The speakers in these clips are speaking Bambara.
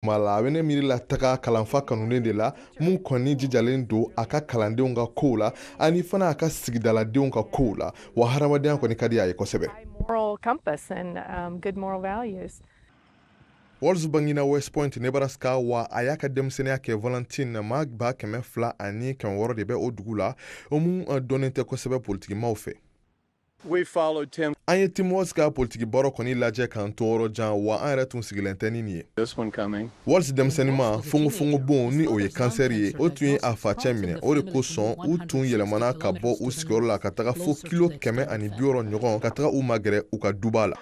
Ma la, a bɛ ne miiri la taga kalanfa kanunen de la, mun kɔni jijalen don a ka kalandenw ka kow la ani fana a ka sigidaladenw ka kow la, wa hadamadenya kɔni ka di a ye kosɛbɛ. Moral compass and good moral values. Walz bangina West Point, Nebraska, wa a y'a ka denmisɛnninya kɛ Valentine. Maa 200,600 de bɛ o dugu la, o mun dɔnnen tɛ kosɛbɛ politikimaw fɛ. We followed Tim. An ye Tim Walz ka politiki baro kɔni lajɛ k'an to yɔrɔ jan, wa an yɛrɛ tun sigilen tɛ ni nin ye. This one coming. Walz denmisɛnninma, fongofongo bon ni o ye kansɛri ye, o tun ye a facɛ minɛ. O de kosɔn u tun yɛlɛmana ka bɔ u sigiyɔrɔ la ka taga fo kilo 160 ɲɔgɔn, ka taga u magɛrɛ u ka duba la.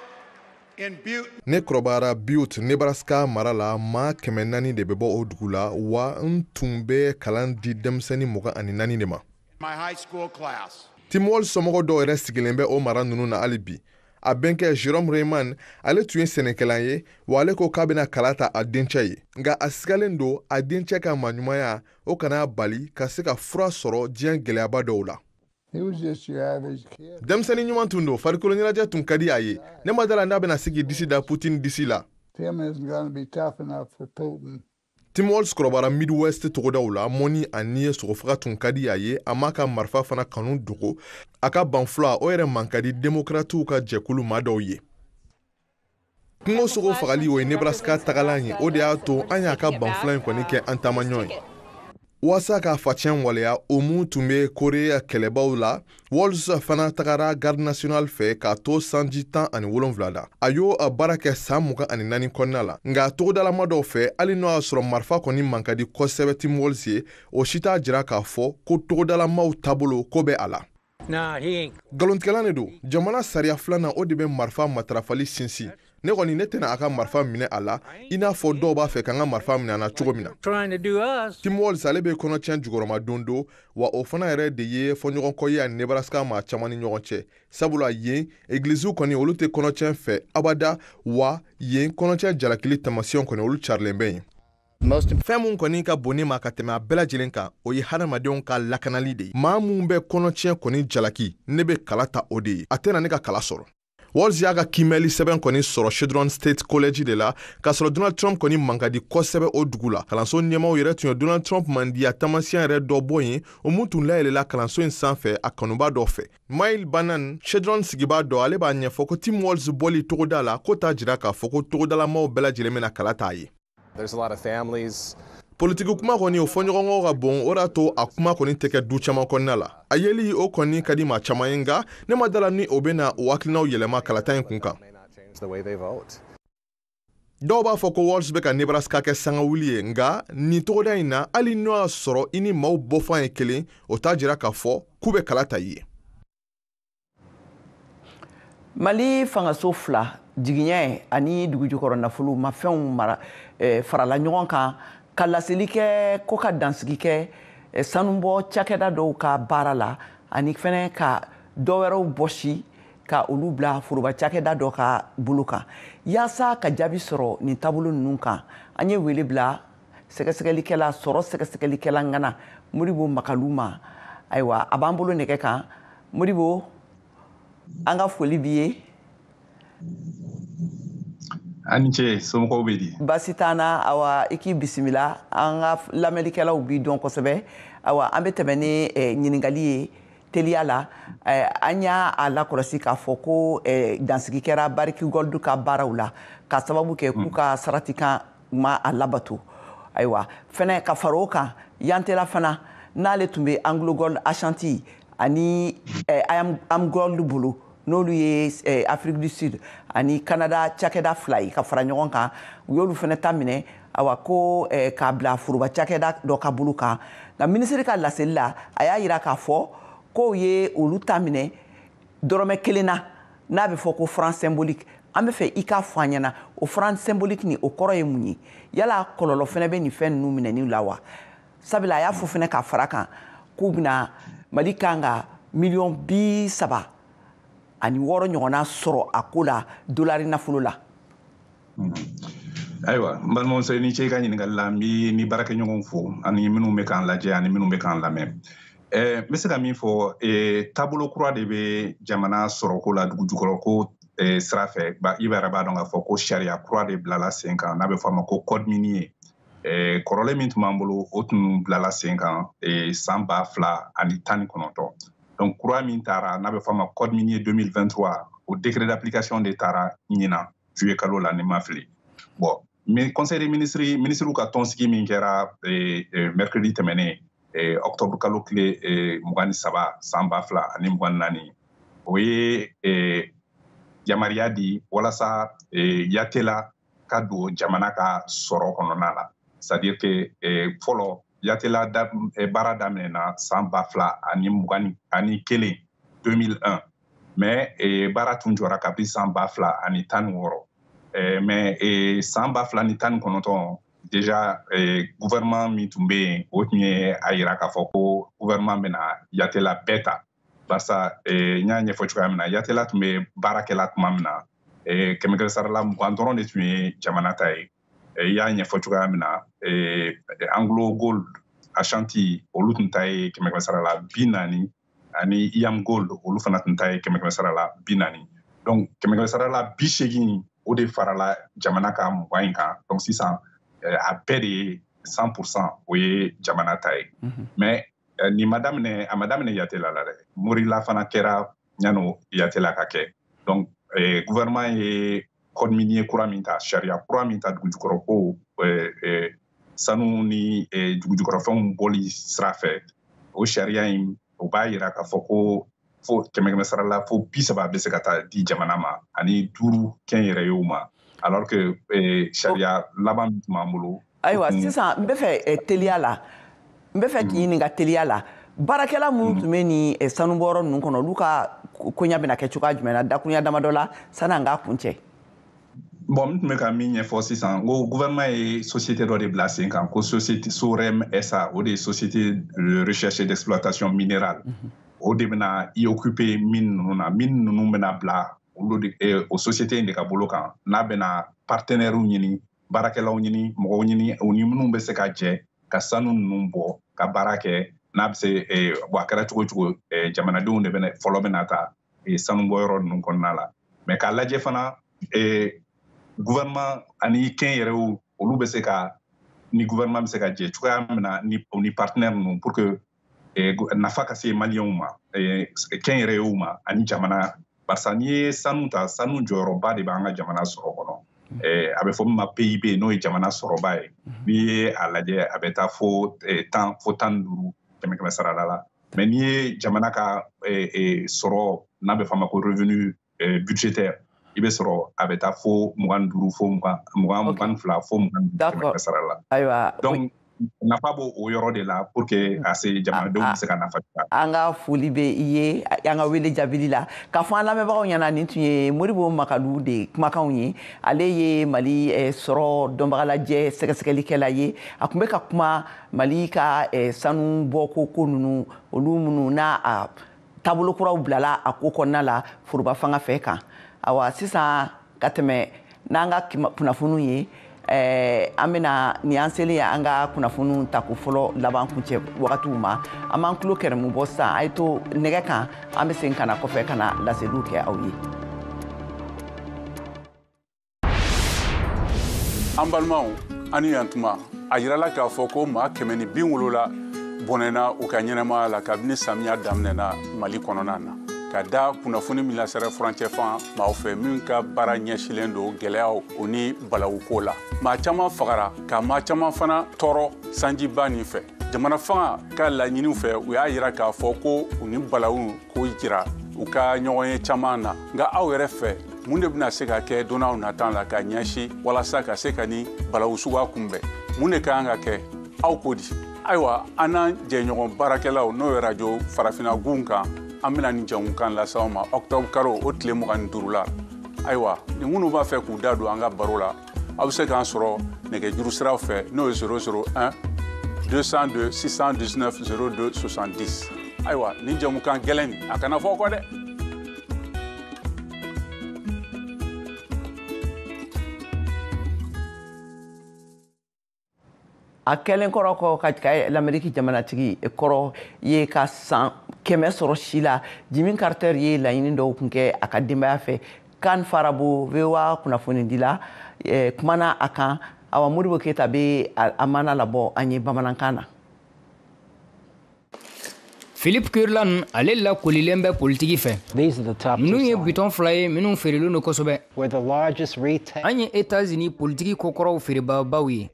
Ne kɔrɔbayara Butte, Nebraska mara la. Maa 400 de bɛ bɔ o dugu la, wa n tun bɛ kalan di denmisɛnnin 24 de ma. My high school class. Tim Walz somɔgɔ dɔw yɛrɛ sigilen bɛ o mara ninnu na hali bi. A bɛnkɛ Jerome Rayman, ale tun ye sɛnɛkɛla ye, wa ale ko k'a bɛna kala ta a dencɛ ye, nka a sigalen don a dencɛ ka maɲumanya o kana bali ka se ka fura sɔrɔ diɲɛ gɛlɛyaba dɔw la. He was just your average kid. Denmisɛnnin ɲuman tun don, farikolo ɲɛnajɛ tun ka di a ye. Ne ma dala n'a bɛna se k'i disi da Putin disi la. Tim isn't going to be tough enough for Putin. Tim Walz kɔrɔbayara Midwest togodaw la. Mɔni ani sogofaga tun ka di a ye. A m'a ka marifa fana kanu dogo. A ka banfula o yɛrɛ man ka di Demokratiw ka jɛkulu maa dɔw ye. Kungo sogo fagali, o ye Nebraska tagalan ye. O de y'a to an y'a ka banfula in kɔni kɛ an taamaɲɔ ye. Waasa k'a facɛn waleya, o mun tun bɛ Korea kɛlɛbaw la, Walz fana tagara Garde nationale fɛ k'a to sanji 17 la. A y'o baara kɛ san 24 kɔnɔna la. Nka togodalama dɔw fɛ, hali n'o y'a sɔrɔ marifa kɔni man ka di kosɛbɛ Tim Walz ye, o si t'a jira k'a fɔ ko togodalamaw taabolo ko bɛ a la. Nah, he ain't. Nkalontigɛla de don. Jamana sariya filanan, o de bɛ marifa matarafali sinsin. Ne kɔni, ne tɛna a ka marifa minɛ a la, i n'a fɔ dɔw b'a fɛ k'an ka marifa minɛ a na cogo min na. Trying to do us. Tim Walz, ale bɛ kɔnɔtiɲɛ jukɔrɔma don don, wa o fana yɛrɛ de ye fɔɲɔgɔnkɔ ye ani Nebraska maa caman ni ɲɔgɔn cɛ, sabula yen egiliziw kɔni, olu tɛ kɔnɔtiɲɛ fɛ abada, wa yen kɔnɔtiɲɛ jalakili taamasiyɛnw kɔni, olu carilen bɛ yen. Fɛn mun kɔni ka bon ne ma ka tɛmɛ a bɛɛ lajɛlen kan, o ye hadamadenw ka lakanali de ye. Maa mun bɛ kɔnɔtiɲɛ kɔni jalaki, ne bɛ kala ta o de ye, a tɛna ne ka kala sɔrɔ. Walz y'a ka kiimɛli sɛbɛn kɔni sɔrɔ Chadron State College de la, k'a sɔrɔ Donald Trump kɔni man ka di kosɛbɛ o dugu la. Kalanso ɲɛmaaw yɛrɛ tun ye Donald Trump mandiya taamasiyɛn yɛrɛ dɔ bɔ yen, o mun tun layɛlɛla kalanso in sanfɛ a kanuba dɔ fɛ. Mile Banan, Chadron sigibaa dɔ, ale b'a ɲɛfɔ ko Tim Walz bɔli togoda la, ko t'a jira k'a fɔ ko togodalamaw bɛɛ lajɛlen bɛna kala t'a ye. There's a lot of families. Politiki kuma kɔni, o fɔɲɔgɔnkɔ ka bon. O y'a to a kuma kɔni tɛ kɛ du caman kɔnɔna la. A yeli o kɔni ka di maa caman ye, nka ne ma dala ni o bɛna o hakilinaw yɛlɛma kalata in kun kan. May not change the way they vote. Dɔw b'a fɔ ko Walz bɛ ka Nebraska kɛ sangawuli ye, nka nin togoda in na, hali n'o y'a sɔrɔ i ni maaw bɔfan ye kelen, o t'a jira k'a fɔ k'u bɛ kala ta i ye. Mali fangaso fila, jigiɲɛ ani dugujukɔrɔ nafolo mafɛnw mara farala ɲɔgɔn kan ka laseli kɛ ko ka dansigi kɛ sanubɔ cakɛda dɔw ka baara la, ani fɛnɛ ka dɔ wɛrɛw bɔsi ka olu bila foroba cakɛda dɔ ka bolo kan. Yaasa ka jaabi sɔrɔ nin taabolo ninnu kan, an ye wele bila sɛgɛsɛgɛlikɛla, sɔrɔ sɛgɛsɛgɛlikɛla ŋana Modibo Makalu ma. Ayiwa, a b'an bolo nɛgɛ kan. Modibo, an ka foli b'i ye. Ani ce, somɔgɔw bɛ di? Baasi t'an na. Awa, i k'i bisimila. An ka lamɛnnikɛlaw b'i dɔn kosɛbɛ. Awa, an bɛ tɛmɛ ni ɲininkali ye teliya la. An y'a a lakɔlɔsi k'a fɔ ko dansigi kɛra Barrick Gold ka baaraw la, k'a sababu kɛ k'u ka saratikan ma a labato. Ayiwa, fɛnɛ ka fara o kan, Yantela fana, n'ale tun bɛ Anglo Gold Ashanti ani Am Gold bolo, n'olu ye Afrique du Sud ani Canada cakɛda fila ye ka fara ɲɔgɔn kan, u y'olu fɛnɛ ta minɛ, awa, ko k'a bila foroba cakɛda dɔ ka bolo kan. Nka minisiri ka laseli la, a y'a yira k'a fɔ k'o ye olu ta minɛ dɔrɔmɛ kelen na, n'a bɛ fɔ ko franc symbolique. An bɛ fɛ i k'a fɔ an ɲɛna, o franc symbolique nin, o kɔrɔ ye mun ye? Yala kɔlɔlɔ fɛnɛ bɛ nin fɛn ninnu minɛni la wa? Sabula a y'a fɔ fɛnɛ ka fara kan k'u bɛna Mali kan ka miliyɔn 36 ɲɔgɔnna sɔrɔ a ko la, dolari nafolo la. Ayiwa, n balimamuso, i ni ce i ka ɲininkali la. N bi ni baarakɛɲɔgɔnw fo, ani minnu bɛ k'an lajɛ ani minnu bɛ k'an lamɛn. N bɛ se ka min fɔ, taabolo kura de bɛ jamana sɔrɔko la, dugu jukɔrɔ ko. sira fɛ, i yɛrɛ b'a dɔn k'a fɔ ko sariya kura de bilala sen kan n'a bɛ fɔ a ma ko code minier. Kɔrɔlen min tun b'an bolo, o tun bilala sen kan san 2019. Donc kura min taara n'a bɛ fɔ a ma code minier 2023, o décret d'application de taara ɲinan juillet kalo la, ni ma fili. Bon, mais conseil des ministres, ministres ka tɔnsigi min kɛra mercredi tɛmɛnen, octobre kalo tile 23 san 2024, o ye yamaruya di walasa Yatela ka don jamana ka sɔrɔ kɔnɔna la. C'est-à-dire que fɔlɔ Yatela baara daminɛna san 2021, 2001, mais baara tun jɔra kabini san 2016. Mais san 2019 déjà, gouvernement min tun bɛ yen, o tun ye a yira k'a fɔ ko gouvernement bɛna Yatela bɛɛ ta, barisa n y'a ɲɛfɔ cogoya min na, Yatela tun bɛ baara kɛla tuma min na, kɛmɛ sarala 20 dɔrɔn de tun ye jamana ta ye. I y'a ɲɛfɔ cogoya min na, Anglo Gold Ashanti olu tun ta ye kɛmɛ sarala 40, ani Iam Gold olu fana tun ta ye kɛmɛ sarala 40. Donc kɛmɛ sarala 80 o de farala jamana ka 20 in kan. Donc sisan a bɛɛ de ye 100% o ye jamana ta ye. Mais nin ma daminɛ, a ma daminɛ Yatela la dɛ, Morila fana kɛra yanni Yatela ka kɛ. Donc gouvernement ye code minier kura min ta, sariya kura min ta dugujukɔrɔ ko sanu ni dugujukɔrɔfɛnw bɔli sira fɛ, o sariya in o b'a yira k'a fɔ ko fo kɛmɛ sarala fo 30 bɛ se ka taa di jamana ma, ani 5 kɛnyɛrɛyew ma, alors que sariya laban min tun b'an bolo. Ayiwa, sisan n bɛ fɛ teliya la, n bɛ fɛ k'i ɲininka teliya la, baarakɛla minnu tun bɛ nin sanubɔyɔrɔ ninnu kɔnɔ, olu ka koɲa bɛna kɛ cogoya jumɛn na, dakuruɲa damadɔ la sanni an k'a kuncɛ? Bon, n tun bɛ ka min ɲɛfɔ sisan, n ko gouvernement ye société dɔ de bila sen kan, ko société SOREM SA, o de ye société de recherche et d'exploitation minérale. O de bɛna i occuper mine ninnu na. Mine ninnu bɛna bila olu de, o société in de ka bolo kan, n'a bɛna partenaires ɲini, baarakɛlaw ɲini, mɔgɔw ɲini, u ni minnu bɛ se ka jɛ ka sanu ninnu bɔ ka baara kɛ. N'a bɛ se, bon, a kɛra cogo o cogo, jamanadenw de bɛna fɔlɔ bɛna ta sanubɔyɔrɔ ninnu kɔnɔna la. Mais k'a lajɛ fana, gouvernement ani kɛnyɛrɛyew olu bɛ se ka ni gouvernement bɛ se ka jɛ cogoya min na ni partenaire ninnu, pour que nafa ka se maliyɛnw ma, kɛnyɛrɛyew ma ani jamana. Barisa n'i ye sanu ta, sanu jɔyɔrɔba de b'an ka jamana sɔrɔ kɔnɔ. A bɛ fɔ min ma PIB, n'o ye jamana sɔrɔba ye. N'i ye a lajɛ, a bɛ taa fo 10 fo 15 kɛmɛ sarada la. Mais n'i ye jamana ka sɔrɔ n'a bɛ fɔ a ma ko revenu budgétaire, i bɛ sɔrɔ a bɛ taa fo 25 fo 20 22 fo 25 kɛmɛ sara la. Ayiwa. Donc nafa b'o o yɔrɔ de la pour que a se jamanadenw bɛ se ka nafa. An ka foli bɛ i ye an ka wele jaabili la. K'a fɔ an lamɛnbagaw ɲɛna, nin tun ye Modibo Makalu de kumakanw ye. Ale ye Mali sɔrɔ dɔnbagalajɛ sɛgɛsɛgɛlikɛla ye. A tun bɛ ka kuma Mali ka sanu bɔko ko ninnu, olu minnu n'a a taabolo kuraw bilala a ko kɔnɔna la foroba fanga fɛ kan. Awa, sisan ka tɛmɛ n'an ka kunnafoniw ye, an bɛna nin an selen an ka kunnafoniw tako fɔlɔ laban kuncɛ wagatiw ma. An b'an tulo kɛrɛmu bɔ sisan, a ye to nɛgɛ kan, an bɛ segin ka na kɔfɛ ka na laseliw kɛ aw ye. An balimaw, ani yantuma, a yirala k'a fɔ ko maa 170 bɔnɛna u ka ɲɛnamaya la kabini samiya daminɛna Mali kɔnɔna na, ka da kunnafoni min lasera furancɛ fan maaw fɛ min ka baara ɲɛsilen don gɛlɛyaw o ni balawuko la. Maa caman fagara ka maa caman fana tɔɔrɔ sanjiba nin fɛ. Jamana fanga ka laɲiniw fɛ, u y'a yira k'a fɔ ko u ni balawu ko jira u ka ɲɔgɔn ye caman na. Nka aw yɛrɛ fɛ, mun de bɛna se ka kɛ don n'aw natan la ka ɲɛsin walasa ka se ka ni balawu suguya kunbɛn? Mun de ka kan ka kɛ, aw ko di? Ayiwa, an n'an jɛɲɔgɔn baarakɛlaw, n'o ye radio farafinna gun kan, an bɛna nin jamukan lase aw ma octobre kalo o tile 25 la. Ayiwa, ni minnu b'a fɛ k'u da don an ka baro la, aw bɛ se k'an sɔrɔ nɛgɛjuru siraw fɛ, n'o ye 001 202 619 02 70. Ayiwa, nin jamukan gɛlɛn nin, a kana fɔ kɔ dɛ. A kɛlen kɔrɔ kɔ ka Lameriki jamanatigi kɔrɔ ye ka san 100 sɔrɔ si la, Jimmy Carter ye laɲini dɔw kun kɛ a ka denbaya fɛ. Kan Farabo VOA kunnafonidila kumana a kan. Awa Modibo Keyita bɛ a mana labɔ an ye bamanankan na. Philip Kurlan ale lakolilen bɛ politiki fɛ. Ninnu ye bitɔn fila ye minnu feerelen don kosɛbɛ. An ye États-Unis politiki kokɔrɔw feerebaabaw ye.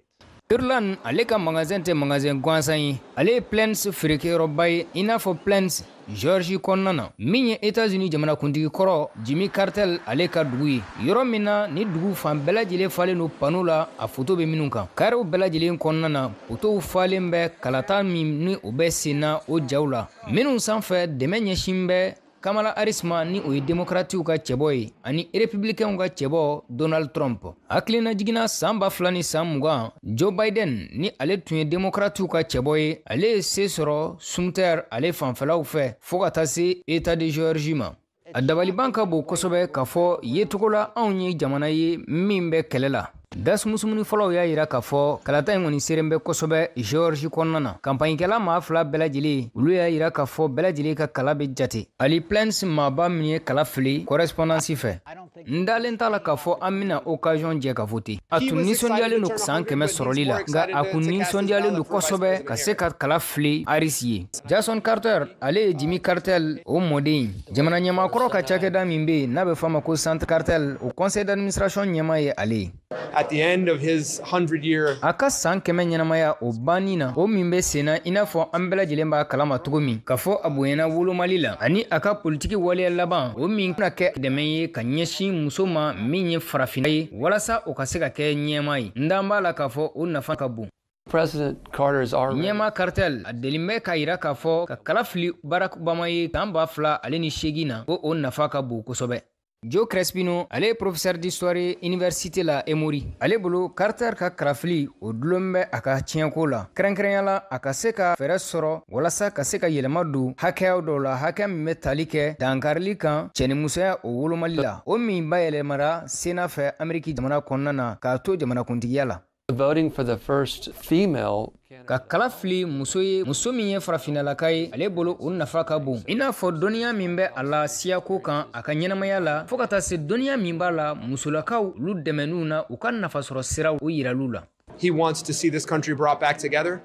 Kurlan ale ka magasin tɛ magasin gansan ye. Ale ye Plains feerekɛyɔrɔba ye i n'a fɔ Plains Georgie kɔnɔna na, min ye États-Unis jamanakuntigi kɔrɔ Jimmy Carter ale ka dugu ye. Yɔrɔ min na ni dugu fan bɛɛ lajɛlen falen don panneau la a photo bɛ minnu kan. Karew bɛɛ lajɛlen kɔnɔna na, poteau falen bɛ kalata min ni o bɛ sen na o jaw la. Minnu sanfɛ dɛmɛ ɲɛsin bɛ Kamala Harris ma ni o ye démocratiw ka cɛbɔ ye ani républicainw ka cɛbɔ Donald Trump. Hakilina jiginna san 2020, Joe Biden ni ale tun ye démocratiw ka cɛbɔ ye, ale ye se sɔrɔ Sumter ale fanfɛlaw fɛ fo ka taa se État de Géorgie ma. A dabaliban ka bon kosɛbɛ k'a fɔ yecogo la anw ye jamana ye min bɛ kɛlɛ la. Dasumusumuni fɔlɔw y'a yira k'a fɔ kalata in kɔni seren bɛ kosɛbɛ Georgie kɔnɔna na. Kampaɲikɛla maa fila bɛɛ lajɛlen olu y'a yira k'a fɔ bɛɛ lajɛlen ka kala bɛ jate. Ali Plains maaba min ye kala fili correspondance fɛ. N dalen t'a la k'a fɔ an bɛna occasion jɛ ka voter. A tun nisɔndiyalen don san 100 sɔrɔli la, nka a kun nisɔndiyalen don kosɛbɛ ka se ka kala fili Harris ye. Jason Carter ale ye Jimmy Carter o mɔden ye. Jamana ɲɛmaakɔrɔ ka cakɛda min bɛ yen n'a bɛ fɔ a ma ko Centre Carter, o conseil d'administration ɲɛmaa ye ale ye. At the end of his 100-year a ka san 100 ɲɛnamaya o banni na, o min bɛ sen na i n'a fɔ an bɛɛ lajɛlen b'a kalama cogo min, k'a fɔ a bonyana wolomali la ani a ka politiki waleya laban o min bɛna kɛ dɛmɛ ye ka ɲɛsin muso ma min ye farafinna ye walasa o ka se ka kɛ ɲɛmaa ye. N dan b'a la k'a fɔ o nafa ka bon. Ɲɛmaa Carter a deli bɛ k'a yira k'a fɔ ka kala fili Barack Obama ye san 2008 na, ko o nafa ka bon kosɛbɛ. Joe Crespino ale ye professeur d'histoire université la Emory. Ale bolo Carter ka kalafili o dulon bɛ a ka tiɲɛko la, kɛrɛnkɛrɛnya la a ka se ka fɛɛrɛ sɔrɔ walasa ka se ka yɛlɛma don hakɛya dɔw la, hakɛ min bɛ tali kɛ dankarili kan cɛnimusoya o wolomali la, o min bayɛlɛmara Sénat fɛ Amérique jamana kɔnɔna na k'a to jamanakuntigiya la. Voting for the first female ka kala fili muso ye, muso min ye farafinnalaka ye, ale bolo o nafa ka bon i n'a fɔ dɔnniya min bɛ a la siyako kan a ka ɲɛnamaya la, fo ka taa se dɔnniya min b'a la musolakaw olu dɛmɛniw na u ka nafasɔrɔ siraw o yiraliw la. He wants to see this country brought back together.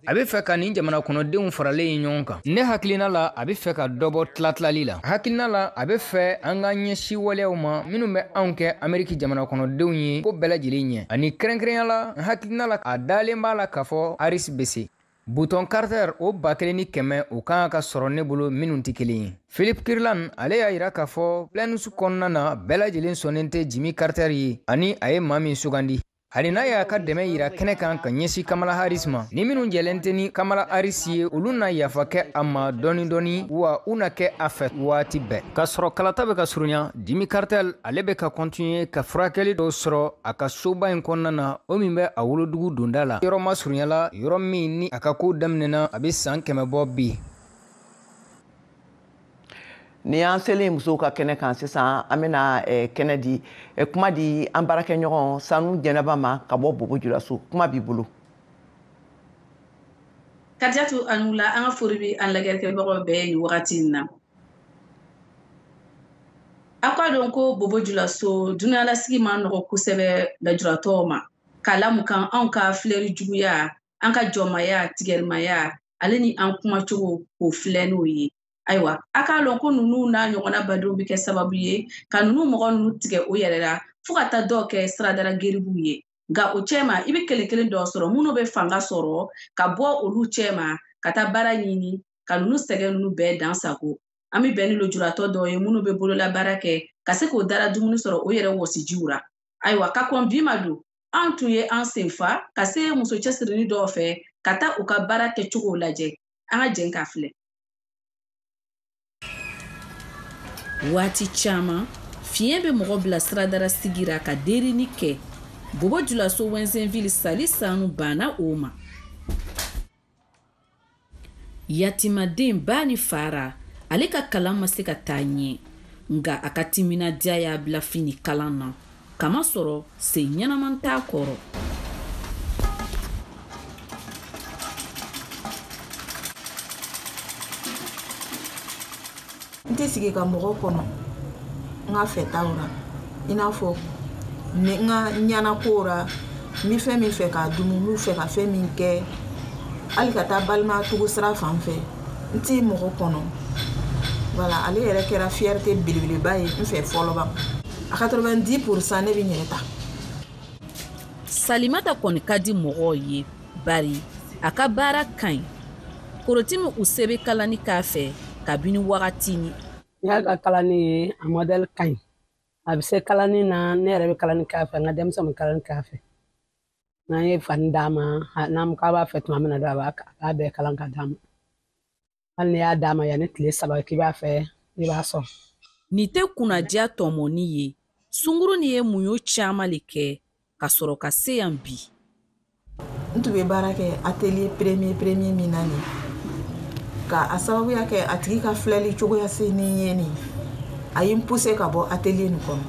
A bɛ fɛ ka nin jamana kɔnɔdenw faralen ye ɲɔgɔn kan. Ne hakilina la a bɛ fɛ ka dɔ bɔ tilatilali la. Hakilina la a bɛ fɛ an ka ɲɛsin waleyaw ma minnu bɛ anw kɛ Ameriki jamana kɔnɔdenw ye ko bɛɛ lajɛlen ɲɛ. Ani kɛrɛnkɛrɛnya la, n hakilina la a dalen b'a la k'a fɔ Harris bɛ se. Butɔn Carter o 1100 o kan ka sɔrɔ ne bolo minnu tɛ kelen ye. Philip Kirlan ale y'a yira k'a fɔ Plains kɔnɔna na bɛɛ lajɛlen sɔnnen tɛ Jimmy Carter ye ani a ye maa min sugandi. Hali n'a y'a ka dɛmɛ yira kɛnɛ kan ka ɲɛsin Kamala Harris ma, ni minnu jɛlen tɛ ni Kamala Harris ye, olu na yafa kɛ a ma dɔɔni dɔɔni, wa u na kɛ a fɛ waati bɛɛ. K'a sɔrɔ kalata bɛ ka surunya, Jimmy Carter ale bɛ ka continuer ka furakɛli dɔw sɔrɔ a ka soba in kɔnɔna na, o min bɛ a wolodugu donda la. Yɔrɔ ma surunya la, yɔrɔ min ni a ka ko daminɛna a bɛ san 100 bɔ bi. Ni an selen musow ka kɛnɛ kan sisan, an bɛna kɛnɛ di kuma di an baarakɛɲɔgɔn Sanu Jɛnɛba ma ka bɔ Bobo Julaso. Kuma b'i bolo. Kadiyatu Anula, an ka foli bɛ an lajɛlikɛbagaw bɛɛ nin wagati in na. Aw k'a dɔn ko Bobo Julaso dunanyalasigi ma nɔgɔ kosɛbɛ lajuratɔw ma, k'a lamukan anw ka filɛli juguya, an ka jɔnmaya, tigɛrimaya, ale ni an kumacogo k'o filɛ n'o ye. Ayiwa, a k'a lɔn ko ninnu n'a ɲɔgɔnna badenw bɛ kɛ sababu ye ka ninnu mɔgɔ ninnu tigɛ o yɛrɛ la fo ka taa dɔw kɛ siradara geribuw ye. Nka o cɛma i bɛ kelen kelen dɔw sɔrɔ minnu bɛ fanga sɔrɔ ka bɔ olu cɛma ka taa baara ɲini ka ninnu sɛgɛn ninnu bɛɛ dan sago. An bɛ bɛn ni lujuratɔ dɔw ye minnu bɛ bololabaara kɛ ka se k'o dara dumuni sɔrɔ o yɛrɛ wɔsijiw ra. Ayiwa, ka kɔn bi ma don, an tun ye an senfa ka se muso cɛsirinin dɔw fɛ ka taa u ka baara kɛcogow lajɛ. An ka jɛn k'a filɛ. Waati caman fiɲɛ bɛ mɔgɔ bila siradara sigira ka derini kɛ. Bobo Julaso Wɛnzɛnville Sali Sanu banna o ma. Yatimaden ba ni fara, ale ka kalan ma se ka taa ɲɛ, nka a ka timinadiya y'a bila fini kalan na, kamasɔrɔ sen ɲɛnaman t'a kɔrɔ. N tɛ sigi ka mɔgɔ kɔnɔ n ka fɛtaw la. I n'a fɔ ni n ka ɲɛnako ra, n bɛ fɛn min fɛ k'a dumu, n bɛ fɛ ka fɛn min kɛ, hali ka taa balima tugu sira fan fɛ, n t'i mɔgɔ kɔnɔ. Voilà, ale yɛrɛ kɛra fierté belebeleba ye n fɛ fɔlɔ ban. A 90% ne bɛ n yɛrɛ ta. Salimata kɔni ka di mɔgɔw ye, bari a ka baara ka ɲi. Korotimi u sebe kalani k'a fɛ kabini wagati ni. N y'a ka kalani ye, a modèle ka ɲi. A bɛ se kalani na, ne yɛrɛ bɛ kalani k'a fɛ, n ka denmisɛnw bɛ kalani k'a fɛ. N'an ye fani d'a ma, n'an k'a b'a fɛ tuma min na dɔrɔn, a b'a bɛɛ kalan ka d'a ma. Hali n'i y'a d'a ma yanni tile 3 k'i b'a fɛ, i b'a sɔrɔ. Nin tɛ kunnadiya tɔmɔni ye. Sungurunnin ye muɲu caman le kɛ ka sɔrɔ ka se yan bi. N tun bɛ baara kɛ atelier premier min na nin, ka a sababuya kɛ a tigi ka filɛli cogoya se ni ye nin, a ye n poussé ka bɔ atelier nin kɔnɔ.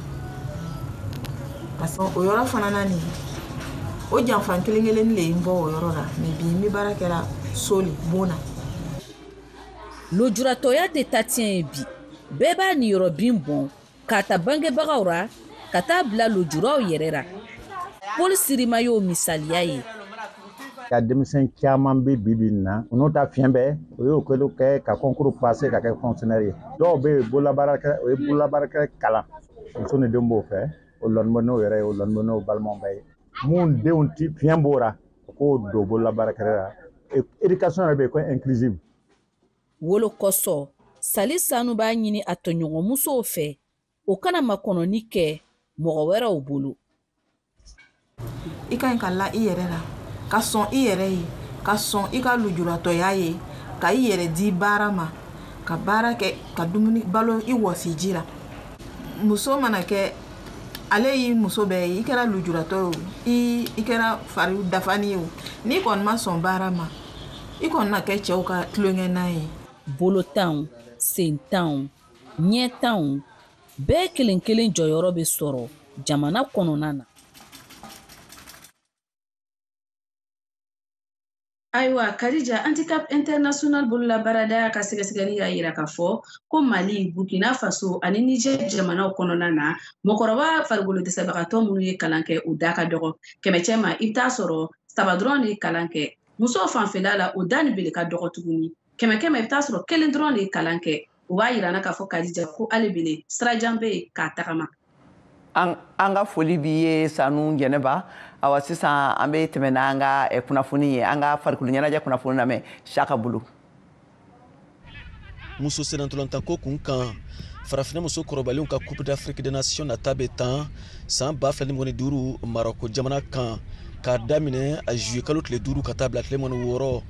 Parce que o yɔrɔ fana na nin, o janfan kelen kelen de ye n bɔ o yɔrɔ la, mais bi n bɛ baara kɛra so le bon na. Lujuratɔya tɛ taa tiɲɛ ye bi. Bɛɛ b'a niyɔrɔ bin bɔn k'a ta bangebagaw ra ka taa bila lujuraw yɛrɛ ra. Paul Sirima y'o misaliya ye. Ka denmisɛn caman bɛ bi bi in na, u n'o ta fiɲɛ bɛɛ, o y'o kɛlen kɛ ka concours passer ka kɛ fonctionnaire ye. Dɔw bɛ yen bololabaarakɛ, o ye bololabaarakɛ kalan, muso ni denw b'o fɛ, o lɔnni bɛ n'o yɛrɛ ye, o lɔnni bɛ n'o balimaw bɛɛ ye. Mun denw ti fiɲɛ b'o ra, o k'o don bololabaarakɛ la. Éducation yɛrɛ bɛ yen ko inclusive. Wolo kosɔn, Sali Sanu b'a ɲini a tɔɲɔgɔnmusow fɛ, o kana makɔnɔni kɛ mɔgɔ wɛrɛw bolo. I ka ɲi ka la i yɛrɛ la, ka sɔn i yɛrɛ ye, ka sɔn i ka lujuratɔya ye, ka i yɛrɛ di baara ma, ka baara kɛ, ka dumuni balo i wɔsiji la. Muso mana kɛ, ale y'i muso bɛɛ ye, i kɛra lujuratɔ ye o, i kɛra fari dafani ye o, n'i kɔni ma sɔn baara ma, i kɔni na kɛ cɛw ka tulonkɛnan ye. Bolotanw, sentanw, ɲɛtanw, bɛɛ kelen kelen jɔyɔrɔ bɛ sɔrɔ jamana kɔnɔna na. Ayiwa Kadija, Handicap International bololabaarada ka sɛgɛsɛgɛli y'a yira k'a fɔ ko Mali, Burkina Faso ani Niger jamanaw kɔnɔna na, mɔgɔkɔrɔba farikolo dɛsɛbagatɔ minnu ye kalan kɛ, u da ka dɔgɔ. Kɛmɛ cɛ ma, i bɛ taa sɔrɔ 3 dɔrɔn de ye kalan kɛ. Musow fanfɛla la, o da ni bele ka dɔgɔ tuguni. Kɛmɛ kɛmɛ, i bɛ taa sɔrɔ 1 dɔrɔn de ye kalan kɛ. O b'a yira n na k'a fɔ Kadija ko hali bele sirajan bɛ yen k'a tagama. An ka foli b'i ye Sanu Jɛnɛba. Awa sisan an bɛ tɛmɛ n'an ka kunnafoni ye, an ka farikolo ɲɛnajɛ kunnafoni lamɛn Saka bolo. Muso sennantolatan kun kan, farafinna muso kɔrɔbalenw ka Coupe d'Afrique des Nations nata bɛ tan san 2025 Maroko jamana kan, k'a daminɛ a juillet kalo tile 5 ka taa bila tile 26.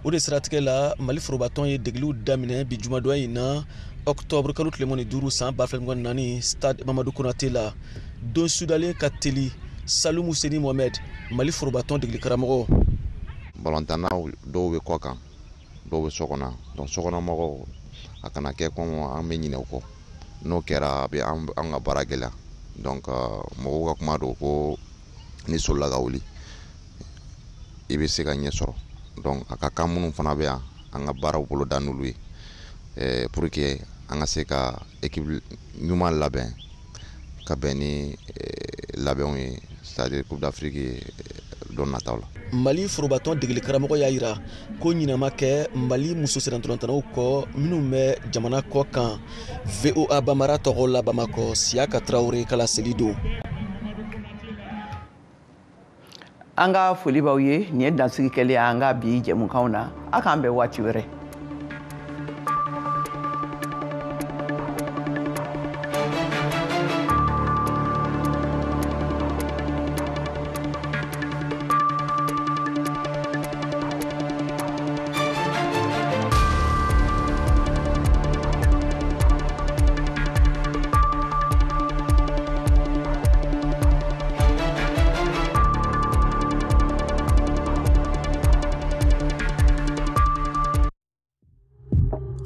O de siratigɛ la, Mali forobatɔn ye degeliw daminɛ bi jumadon in na, octobre kalo tile 25 san 2024 stade Mamadu Konate la. Don sudalen ka teli, Salumu Seni Mohamed, Mali forobatɔn degeli karamɔgɔ. Balontannaw dɔw bɛ kɔ kan, dɔw bɛ so kɔnɔ, donc sokɔnɔmɔgɔw a kana kɛ komi an bɛ ɲinɛ u kɔ. N'o kɛra a bɛ an ka baara gɛlɛya. Donc mɔgɔw ka kuma don ko ni solila ka wuli i bɛ se ka ɲɛ sɔrɔ. Donc a ka kan minnu fana bɛ yan, an ka baaraw boloda n'olu ye pour que an ka se ka équipe ɲuman labɛn ka bɛn ni labɛnw ye, c'est-à-dire Coupe d'Afrique ye don nataw la. Mali forobatɔn degeli karamɔgɔ y'a yira ko ɲinama kɛ Mali muso sennantolatannaw kɔ minnu bɛ jamana kɔ kan. VOA Bamara tɔgɔ la Bamakɔ, Siyaka Tarawele ka laseli don. An ka foli b'aw ye, nin ye dansigi kɛlen ye an ka bi jɛmukanw na. A k'an bɛn waati wɛrɛ.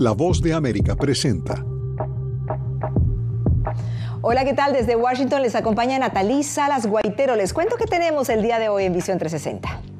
La Voz de América presenta. Hola, ¿qué tal? Desde Washington les acompaña Natalie Salas Guaitero. Les cuento qué tenemos el día de hoy en Visión 360.